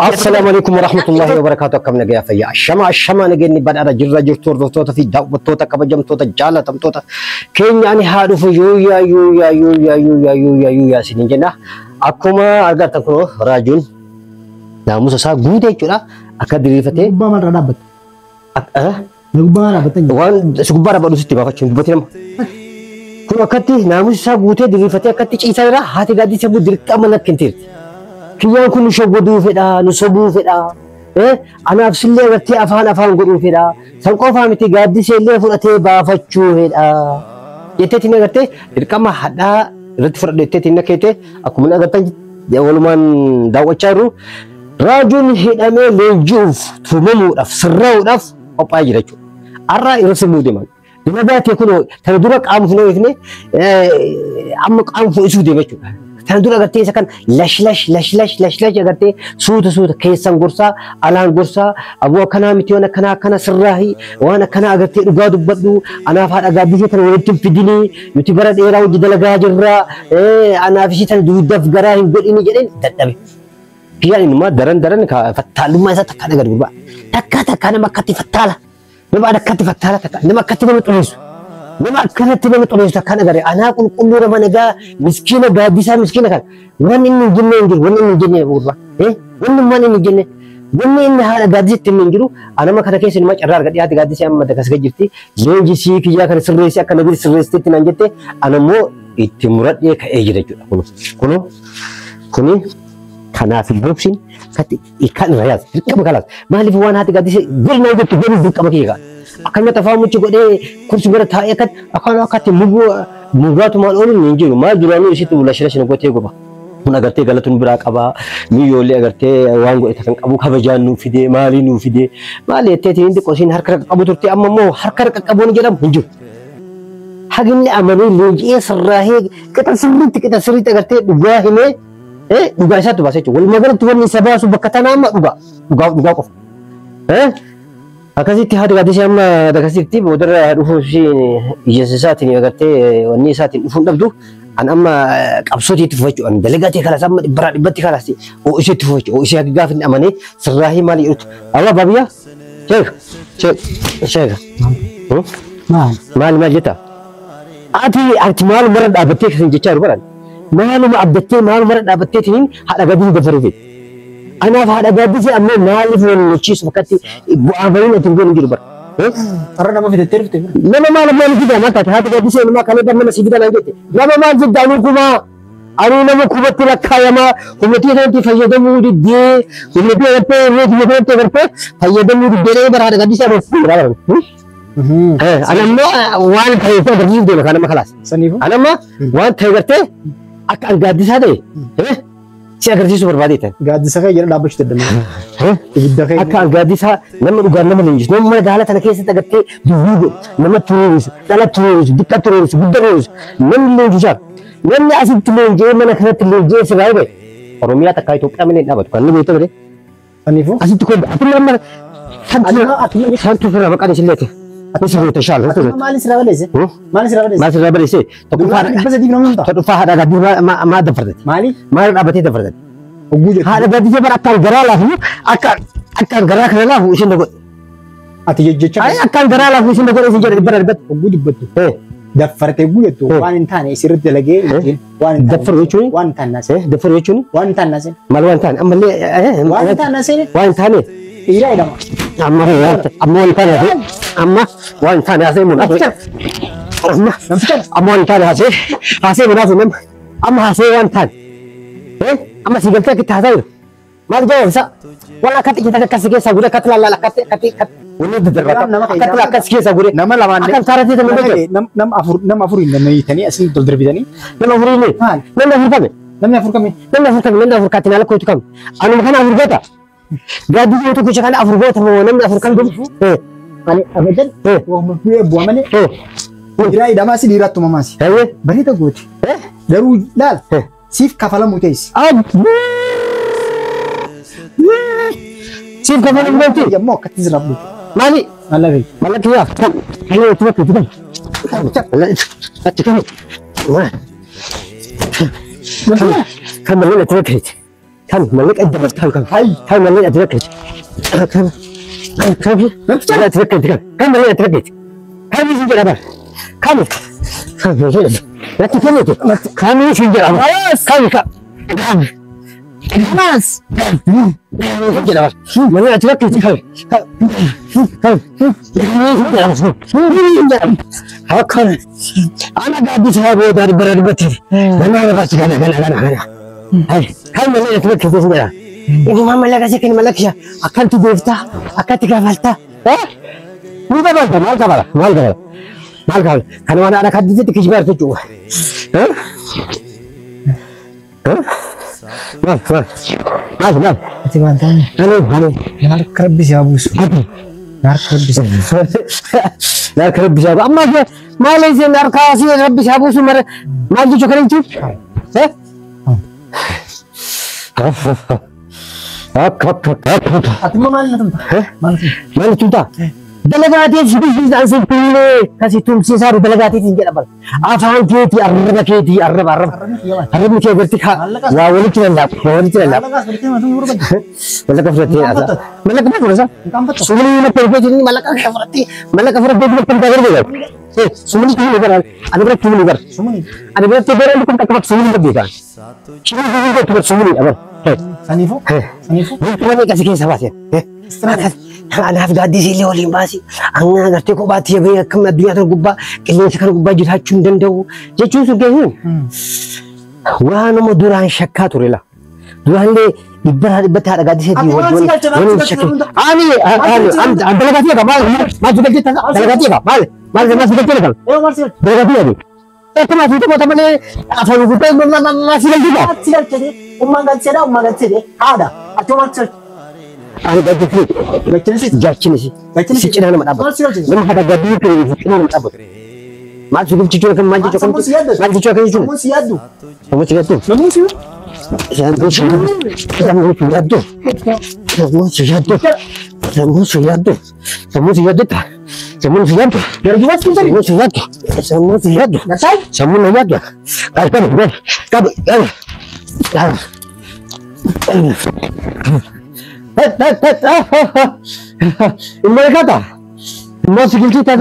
Assalaamu alaikum warahmatullahi wabarakatuh. Akkam nagayaa fayyaa. Ashama ashama nageenyi badhaadha jirra jirtu hordoftoota fi daawwattoota kabajamtoota jaalatamtoota keenya ani haa dhufu yuuyyaa yuuyyaa yuuyyaa yuuyyaa yuuyyaa yuuyyaa isiniin jenna. Akkuma agartan kun raajuun naamusa isaa guute jechuudha. Akka diriirfatee Gubbaa maalirra dhaabbatta? Gubbaa maal dhaabbatta? Waan si gubbaa dhaabadhu sitti baafachuun dubbatti nama. Kun akkatti naamusa isaa guutee diriirfatee akkatti ciisaa jira. Haati gaaddisa immoo dirqama natti hintirti. Kiyyaan kun nu shawwaduu fedha, nu sobuu fedha. Anaaf sillee agartee afaan afaan godhuu fedha. San qofaa miti gaaddisee illee fudhatee baafachuu fedha. Jetteetiin agartee dirqama hadhaa irratti fudhadhu jetteetiin nakkeete akkuma agartan walumaan daawwachaa jirru. Raajuun hidhamee leenji'uuf, tumamuudhaaf, sirraa'uudhaaf qophaa'ee jira jechuudha. Har'a irra sirnuu deeman. Dura baatee kun tana dura qaama hin oofne amma qaama fo'isuu deema jechuudha. Tana dura agartee isa kan lash lash lash lash lash lash agartee suuta suuta keessan gorsaa alaan gorsaa aboo akkanaa miti waan akkanaa akkana sirraahi waan akkanaa agartee dhugaa dubbadhu anaaf haadha gaaddisee tana walitti hin fidinii nuti bara dheeraa hojii dalagaa jirra anaaf ishii tana duuddaaf garaa hin godhini jedheen dadhabe. Kiyyaan innumaa daran daran fattaalummaa isaa takkaa dhagar gurbaa. Takkaa takkaa nama akkatti fattaala. Nama akkatti fattaala takka nama akkatti nama xureessu. Nama akkanatti nama xureessu takkaan agarre anaa qulqulluu nama nagaa miskiina gaaddisaa miskiina kana wanni inni hin jenne hin jiru wanni inni hin jenne gurbaa. Wanni waan inni hin jenne wanni inni haadha gaaddisetti hin jiru anama kana keessa inuma carraa argadhe haati gaaddisee amma dakas jirti leenjisii kiyyaa kana sirreessi akka nabiri sirreessiteetti naan jette anammoo itti muradhee ka'ee jira jechuudha. Kunu kunu kuni kanaaf hin boobsin katti kan irra yaas dirqama kalaas maaliif waan haati gaaddisee godina jettu godhu dirqama kiyya kaa. Akkanumatti afaan muchi godhee kursi bira taa'ee akkatti akkaan akkatti muguu mugaatumaan ooluun hin jiru. Maal duraanuu isitti lashi lashi gootee goba. Kun agartee galatuun biraa qabaa miyyoolee agartee waan godhe kan qabu kabajaan nuu fidee maalii nuu fidee maali jetteetiin inni xiqqoo isiin harka qaqqabu turte amma immoo harka qaqqabuun jedhamu hin jiru. Haginni amanee leenji'ee sirraahee qixa sirriitti agartee dhugaa himee dhugaa isaatti baasa jechuudha. Walumaa galatti wanni isa baasu bakka tanaa amma dhugaa dhugaa dhugaa qofa. Akkasitti haati gaaddisee amma akkasitti boodarra dhufuu isheen ija isaatiin agartee wanni isaatiin dhufuun dhabdu an amma qabsootii itti fufachuu an dalagaa kalas amma dhibbaraa dhibbatti kalas ishee itti fufachuu ishee akka gaafa inni amanee sirraahii maali jedhutu. Amma baabiyyaa sheeka sheeka sheeka Maal? Maali maal jetta? Ati ati maaluma irra dhaabbattee kan jechaa jiru baran maaluma abdattee maaluma irra dhaabbatteetiin haadha gaaddisee dafaruu fedhe. Anaaf haadha gaaddisee ammoo maaliif wal lolchiisu fakkatti bu'aa bahiin ati hin goone jiru bara. Har'a nama fidattee dhufte. Nama maal maal fida maal taate haati gaaddisee nama kalee bar nama si fida naan jette. Nama maal fidda anuu kumaa anuu nama kubatti lakkaayamaa humnatii kanatti fayyadamuu diddee humnatii agartee irree kiyya kanatti agartee fayyadamuu diddee bara haadha gaaddisee anuu fuudhaa baran. Ana ammoo waan ta'eef agarsiisuuf deema kan nama kalaas. Saniifuu? Ana amma waan ta'e gartee akka an gaaddisaa ta'e si agarsiisuu barbaadeetan. Gaaddisa kee jala dhaabbachuu dadhabne. Ibidda kee. Akka an gaaddisaa nama dhugaan nama leenjisu nama magaala tana keessatti agartee dubbii godhu nama tureessu dhala tureessu diqqa tureessu gudda tureessu namni leenjisaa namni asitti leenji'ee mana kanatti leenji'ee sirraa hubee Oromiyaa takkaa Itoophiyaa malee hin dhaabatu kan inni beektu malee Saniifuu? asitti kun ati nama santu firra maqaan isin leete. Ati sirrii tashaal. Maali sirraa balleesse? Maali sirraa balleesse? Maal sirraa balleesse? Duraan 300 nama himta. Tokkoffaa haadha gaaddisee maa dafartate? Maali? Maal dhaabbatee dafartate? Hogguu jettu. Haadha gaaddisee bara akkaan garaa laafu akka akkaan garaa kana laafu isheen na godhe. Ati jecha Ay akkaan garaa laafu isheen na godhe isin jedhe dhibbara dhibbatti. Hogguu dubbattu. Daffartee hogguu jettu waan hin taane isirratti dalagee waan hin taane. Daffaru jechuun? Waan hin taane naasee. Daffaru jechuun? Waan hin taane naasee. Maal waan taane ammallee Waan hin taane naasee. waan hin taane Dhiira jedhama. Amma amma waan hin taane haasee amma waan hin taane haasee munaaf amma amma waan hin taane haasee haasee munaaf nama amma haasee waan taane amma si galtee akka itti haasaa jiru maal jedhan isa waan akkatti ijjata akkas keessaa gure akkatti lallaala akkatti akkatti akkatti wanni daddarbata akkatti akkas keessaa gure Nama lamaan akkam taarate nama jedhu nama afur nama afur hin danda'itanii asiin ol darbitanii. Nama afurii illee Maal? Namni afur kame Namni afur kami? Namni afur kame namni afur kaatiin ala kootu kame anuma kana afur goota gaaddisee tokkicha kana afur goota moo namni afur kam godhu Ani abadan waanuma bu'aa malee. Dhiiraa hidhamaasi dhiiraatti tumamaasi. Bareeda gooti. Garuu laal siif kafalamu teessi. Siif kafalamu gooti. Yommuu akkatti sirraa buutu. Maali? Maal lafee? Mallattoo yaa. Kan itti bakka itti kan. Achi kan. Kan mallaqa ati rakkate. Kan mallaqa adda bartaan kan. Kan mallaqa ati rakkate. Kan kan mallaqa ati rakkate kan. Kan mallaqa ati rakkate. Kan isin jedha bar. Kan kan natti kennite. Kan isin jedha bar. Kan kan kan Khalas. jedha bar. Mallaqa ati rakkate kan. Kan kan kan ana gaaddisa booda bara dubbatti. Nama barbaachisa gana gana gana gana. Kan mallaqa ati rakkate isin jedha. Inumaa mallaqa si kenna mallaqa ishee akkanti deeftaa akkatti kafaltaa. Ni dabalta maal kabala maal kabala maal kabala kan waan ana kaddisitti kijibaa jechuudha. Maal maal maal maal Ati waan taane. Ani ani Naarka rabbi si haa buusu. Naarka rabbi si haa buusu. Naarka rabbi si haa buusu. Amma maal isin naarka si rabbi si haa buusu mara maal jechuu kana jechuun? Akka akka akka. Ati immoo maal na tumta? Maal na tumta? Maal tumta? Dalagaatiin si bilbilaan si bilbilee kasi tumsiisaa dalagaatiin hin jedhaman. Afaan keetii arraba keetii arraba arraba. Arrabni kee garti waa walitti lallaaqu waa walitti lallaaqu. Maallaqaas walitti himatu barbaadda. Mallaqa fudhattee haasa. Mallaqa maal fudhata? Hinqaanfattu. Sumni na pergee jirni mallaqa fudhattee mallaqa fudhattee bira kan gargaaru beekaa. Sumni kun bara ani biratti sumni bara. Sumni. Ani biratti bara kun takka bakka sumni beekaa. Sumni kun kun sumni abar. Saniifuu? Saniifuu? Wanti kasi keessa baasee. Anaaf gaaddisii illee waliin baasi. Angaa gartee kophaatti yabee akkam addunyaa kana gubbaa qilleensa kana gubbaa jiraachuu hin danda'u jechuun sun keessuun waanuma duraan shakkaa ture la. Duraan illee dhibbaraa dhibbatti haadha gaaddisee Ati maal si galche? Maal si galche? Ani ani ani dalagaatii egaa maal maal si galche dalagaatii egaa maal maal maal si galche egaa Eeyyoo maal si galche? dalagaatii egaa. Akkuma asitti qoota malee afaan gubbaa maal si galche egaa. Maal si galche? Ummaan galcheedha ummaan galcheedha haadha. Ati maal si galche? Ani gaaddisee Galchinisi. jaachinisi. Galchinisi. Si cinaa nama dhaabbatu. Maal si galche? Nama haadha gaaddisee cinaa nama dhaabbatu. Maal si galche jechuun maal jechuu Sammuun si yaaddu. maal jechuu akka jechuun Sammuun si yaaddu. sammuun si yaaddu. Sammuun si yaaddu. Sammuun si yaaddu. Sammuun si yaaddu. Sammuun si yaaddu. Sammuun si yaaddu. Sammuun si yaaddu. Garbumas kun tarii. Sammuun si yaaddu. Sammuun si yaaddu. Gataa? Sammuun na yaaddu. Qabi qabi qabi qabi qabi. Ilmoo kaata. Ilmoo si galchita.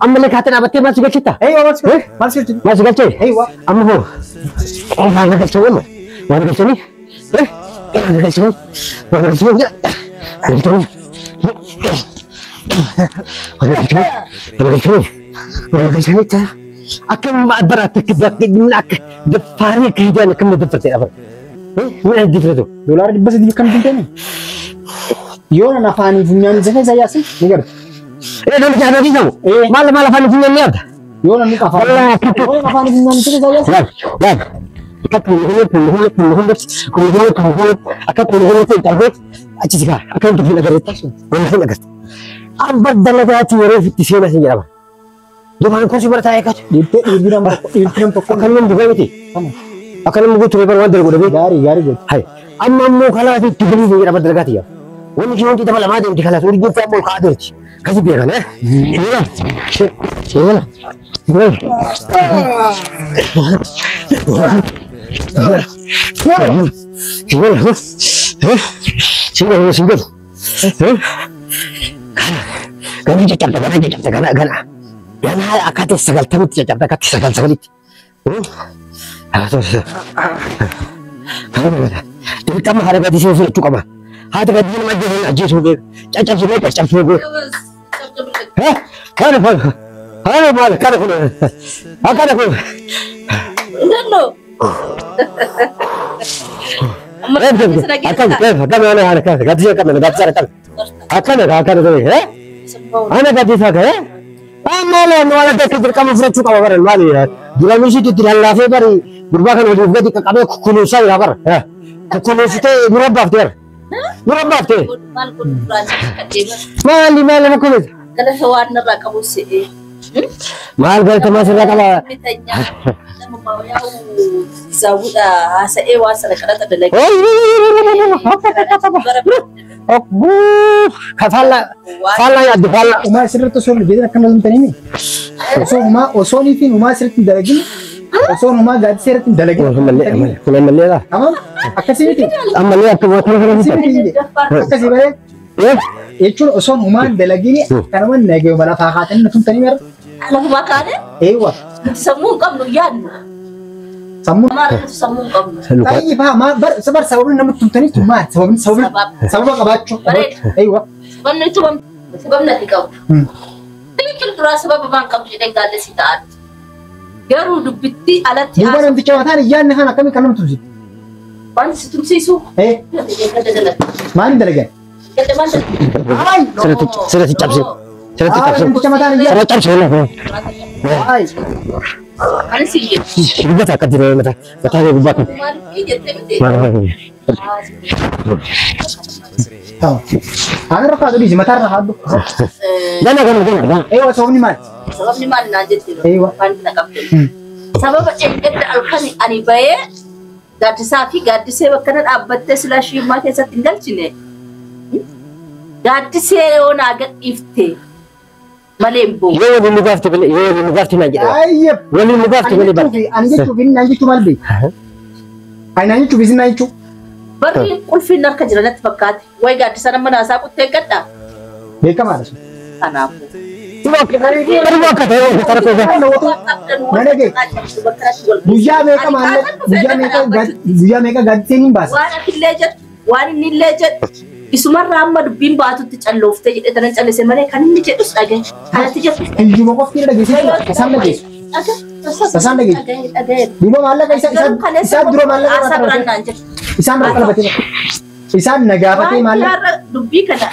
Amma illee kaata dhaabattee maal si galchita? Eeyyoo maal si galche? Maal si galche? Maal si galchee? Eeyyoo. Amma hoo waan galchanii amma waan galchanii waan galchanii waan galchanii galchanii waan galchanii waan galchanii waan galchanii akkam bara akka akka daffaaree akka hidhaan akkam daffartee dhaban min difratu Doolaara 300 akkam hin ta'ine? Yoo nan afaanii funyaan isa keessa yaasin ni gartu. Ee namni jaanati ta'u maal maal afaan funyaan ni yaadda Yoo namni afaan yoo nan afaanii funyaan isa keessa yaasin. Laal laal akka kun kun kun kun kun kun kun kun akka kun kun kun darbee achi si kaa akka hin dubbiin agarreetta waan hin agarte. Amma dalagaati yeroo ofitti seenaa sin jedhama. Duraan kun si bira taa'ee katu. Dhiirtee dhiirri nama tokko dhiirri nama tokko. Akka namni dubee miti. Akka namni guutuu ture bara waan dalagu dhabee. Gaarii gaarii godhu. Hai amma ammoo kalaas itti galii sin jedhama dalagaati yaa. Wanni kun hundi dabalamaa deemti kalaas urjiin fe'aa ol ka'aa deemti. Kasi beekan eh. Seena seena seena. Single, single. Gana caccabda, gana caccabda, gana, gana. Gana akkatti 90tti caccabda, akkatti 99tti. Dirqama haadha gaddisee fudhachuu qaba. Haadha gaddisee nama ajjeesan ajjeesuu beeku. Caccabsuu beeku, caccabsuu beeku. Kana kun, kana maal, kana kun, akkana kun. No. Akkana, akkana, gaddisee akkana, gaddisee akkana. Akkana, akkana ta'e, eh? Ana gaddisee akkana, eh? Maali maal akka dirqama fudhachuu qaba bara maali duraan ishiitti itti lallaafee bari gurbaa kana waliif gadi qaqqabee kunuunsaa jira bara kunuunsitee nurra baaftee bara nurra baaftee Maal kun duraan kadhee maali maali nama kunuunsa galata waan narraa qabu se'ee. maal galata maal sirraa qaba Bitanya nama yaa'u zaawudha haasa'ee waan sana kadhata dalagee. Faallaa faallaa yaaddu faallaa Umaa asirratti osoo hin hojjetin akkana hin ta'ini. Osoo umaa osoo niitiin umaa asirratti hin dalagin Osoo numaa gaaddisee irratti hin dalagin. Kun ammallee laa. Tamam? Akkasii miti. Ammallee akka waan kana Akkasii miti. Akkasii malee. Jechuun osoo numaa hin dalagin akkanuma nagayuma lafaa kaatanii na tumtanii mara. Lafuma kaane Eewwa. sammuu hin qabnu yaadnu. Sammuu. Maal nuti sammuu hin qabnu. Tayyii faa maa bar sabar sababni namatti tumtanii tun maal sababni sababni sababa qabaachuu. Bareeda. Eewwa. Sababni tumam sababni ati qabdu. Biqil duraa sababa maan qabdu jedheen gaallessi ta'an. Garuu dubbitti alatti Duuba namticha mataan iyyaanni kan akkamii kan nama tumsitu? Wanti si tumsiisu. Maal hin dalagan? Gadda maal dalagan? Ay! Sirratti cabse. Sirratti cabse. Namticha mataan iyyaanni. Sirratti cabse. Ay! Ani si jedhu. Dubbata akka jiru mataa mataa kee gubbaa kan. Maaliif jettee miti? Tamam. Ana irra kaatu dhiisi mataa irra haaddu. Gana gana gana gana. Eewwa sababni maal? Sababni maal naan jette? Eewwa. Wanti na qabde. Sababa eeggadda halkan ani bahee gaaddisaa fi gaaddisee bakka na dhaabbattee silaa shiimmaa keessatti hin galchine. Gaaddisee yoo naa gadhiifte malee hin boo'u. Yoo waliin nu gaafte malee yoo waliin nu gaafte naan jedhama. Ayyee. Waliin nu gaafte malee bara. Ani jechuuf inni naan jechuu maal beeku? Ani naan jechuuf isin naan jechuu. Barri qulfiin harka jira natti fakkaate. Wayi gaaddisa nama naasaa quttee gadhaa. Beekamaadha sun. Kanaafuu. Guyyaa meeqa maallaqa guyyaa meeqa gaaddiseen hin baasa. Waan ati illee jettu waan inni illee jedhu isumarraa amma dubbiin baatutti callooftee jedhee tanan callise malee kan inni jedhus dhagaye. Kanatti jettu. Hiyyuma qofti dhageessu isaan dhageessu. Isaan dhageessu. Duuba maallaqa isaa dura maallaqa irraa qalbatee isaan irraa qalbatee isaan na gaafatee maallaqa. Dubbii kana.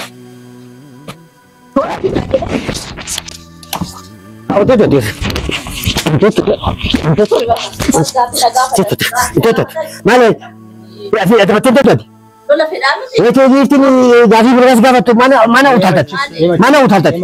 Maal gaafii biraas gaafattu mana utaaltatti. Mana utaaltatti.